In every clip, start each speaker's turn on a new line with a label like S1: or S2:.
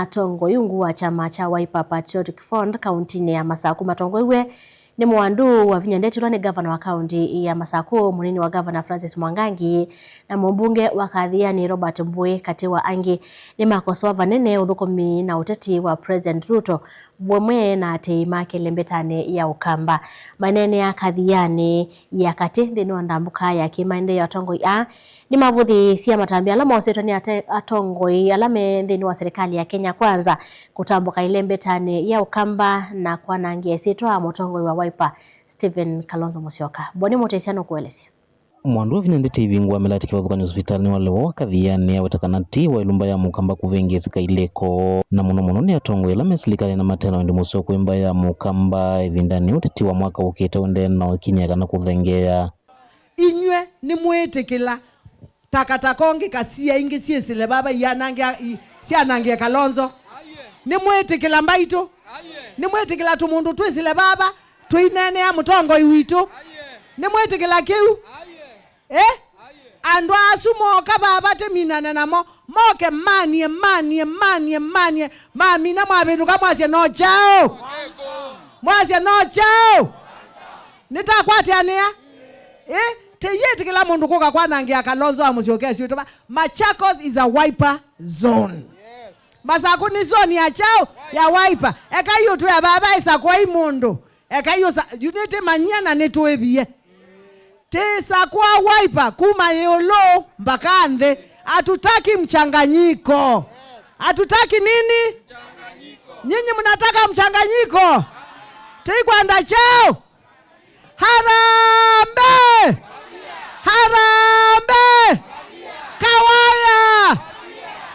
S1: Atongoi ungu wa chama cha Wiper Patriotic Front kaunti ya Masaku matongoiwe ni mwandu wa vinya ndetilwa ni gavana wa kaunti ya Masaku munini wa gavana Francis Mwangangi na mumbunge wa Kathiani Robert Mbui kati wa angi ni makosoa vanene uthukumi na uteti wa President Ruto vamwe na atei make lembetane ya Ukamba. Manene ya Kathiani ya kati nthini wa ndambuka ya kimaendeleo ya atongoi a ni mavuthi cia matambia ala mosetwe ni atongoi ala me nthini wa serikali ya Kenya Kwanza kutambuka ilembetane ya Ukamba na kwanangia isitwa mutongoi wa Wiper Stephen Kalonzo Musyoka. Boni Mutesiano kuelesya.
S2: Mwandu wa vinya TV ngwa melati kivathukania hospitali wale wa Kathiani awetakana ti wa ilumba ya mukamba kuvengesika ileko na muno muno ni atongoi ala mesilikali na matena wendi museo kwimba ya mukamba ivindani uteti wa mwaka ukite unde na kinya kana kuthengea.
S3: Inywe ni mwitikila takataka ongi kasia ingi siesile baba iyanangia sianangie Kalonzo. Ni mwitikila mbaitu, ni mwitikila tumundu twisile baba twinenea mutongoi witu, ni mwitikila kiu andu asu moka baba teminana namo moke manie manie manie manie mamina mwavinduka mwasye no chao, mwasye no chao, nitakwatiania teyetikila mundu kuka kwanangia Kalonzo amusyoke syutu. Machakos is a Wiper zone. Yes. Masaku ni zone ya chao ya Wiper. Eka yutu ya baba isakwa mundu eka iyo unite manyana nituethie tisakwa Wiper kuma yolo mpaka nthe. Hatutaki mchanganyiko. Hatutaki nini? Nyinyi mnataka mchanganyiko. Tikwanda chao. Harambee! Harambee! Kawaya!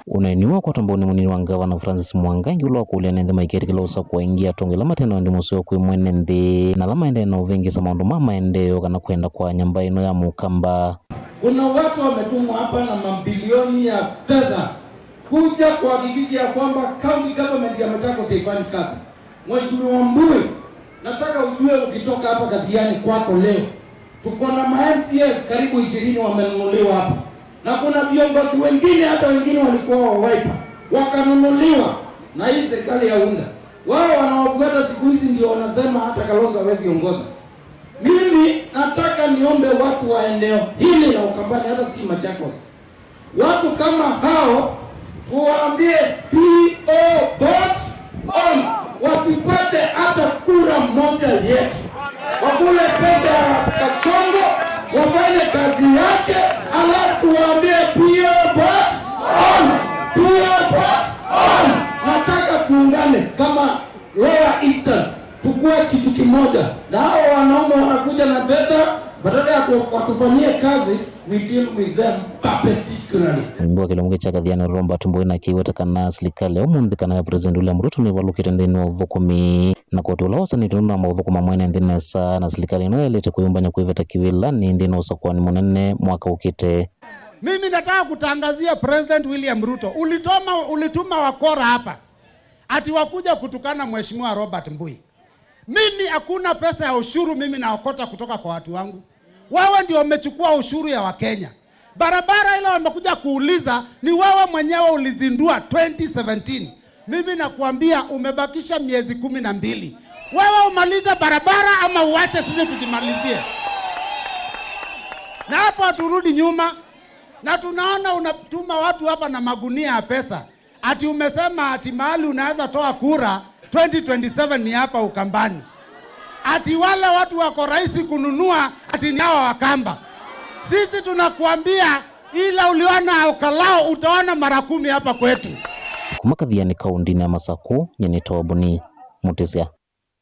S2: Unaeniwa kwa tomboni munini wa gavana Francis Mwangangi ula wakulia nenthe maiketikila usa kuingia atongoi la matena ndi museo kwi mwene nthi na la maendeeo na uvengisa maundu ma maendeleo kana kwenda kwa nyamba ino ya mukamba.
S4: Kuna watu wametumwa hapa na mabilioni ya fedha kuja kuhakikisha kwamba county government ya Machakos haifanyi kazi. Mheshimiwa Mbui, nataka ujue ukitoka hapa Kathiani kwako leo, tuko na ma MCS karibu 20 wamenunuliwa hapa. Na kuna viongozi wengine hata wengine walikuwa wa Wiper wakanunuliwa na hii serikali ya UNDA. Wao wanaofuata siku hizi ndio wanasema hata Kalonzo hawezi ongoza. Mimi nataka niombe watu wa eneo hili la Ukambani, hata si Machakos, watu kama hao tuwaambie PO Box on, wasipate hata kura moja yetu. Wakule pesa ya Kasongo, wafanye kazi yake, alafu tuwaambie PO Box on, PO Box on. Nataka tuungane kama Lower Eastern, tukue kitu kimoja. Na hao wanaume wanakuja na fedha, badala ya watufanyie kazi, we deal with them perpendicularly.
S2: Mwimbi wa kilongo cha Kathiani Robert Mbui na kiweta kana serikali umuthi kana ya President William Ruto ni valukite nthini wa uthukumi na koti ula wasanitwe na mauthukuma mwene nthi nesa na serikali ino yailite kwiyumbanya kwiveta kiwilani nthini wa usakuani munene mwaka ukite.
S5: Mimi nataka kutangazia President William Ruto, ulituma wakora hapa ati wakuja kutukana Mheshimiwa Robert Mbui. Mimi hakuna pesa ya ushuru mimi naokota kutoka kwa watu wangu. Wewe ndio umechukua ushuru ya Wakenya. Barabara ile wamekuja kuuliza ni wewe mwenyewe ulizindua 2017. Mimi nakuambia umebakisha miezi 12. Wewe umalize barabara ama uache sisi tujimalizie. Na hapo turudi nyuma. Na tunaona unatuma watu hapa na magunia ya pesa. Ati umesema ati mahali unaweza toa kura 2027 ni hapa Ukambani. Ati wale watu wako rahisi kununua ati ni hawa Wakamba. Sisi tunakuambia ila uliona ukalao utaona mara 10 hapa kwetu.
S2: Kuma Kathiani kaunti ya Masaku nyenetoa Boni Mutisia.